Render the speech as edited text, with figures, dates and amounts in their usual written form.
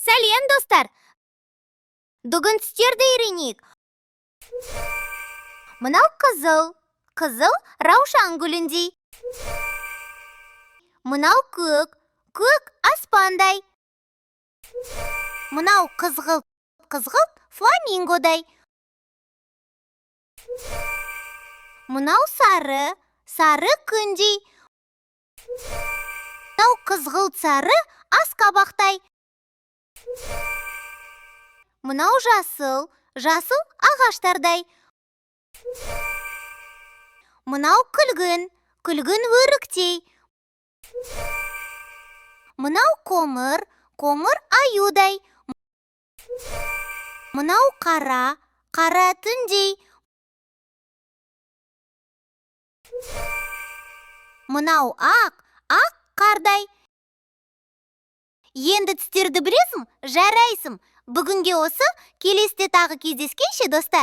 Сәлем, достар! Бүгін түстерді үйренейік. Мынау қызыл, қызыл раушан гүліндей. Мынау көк, көк аспандай. Мынау қызғылт, қызғылт фламингодай. Мынау сары, сары күндей. Мынау қызғылт сары асқабақтай. Мынау жасыл, жасыл ағаштардай. Мынау күлгін, күлгін өріктей. Мынау қоңыр, қоңыр аюдай. Мынау қара, қара түндей. Мынау ақ, ақ қардай. Енді түстерді білесің, жарайсың. Бүгінге осы, келесіде тағы кездескенше, достар.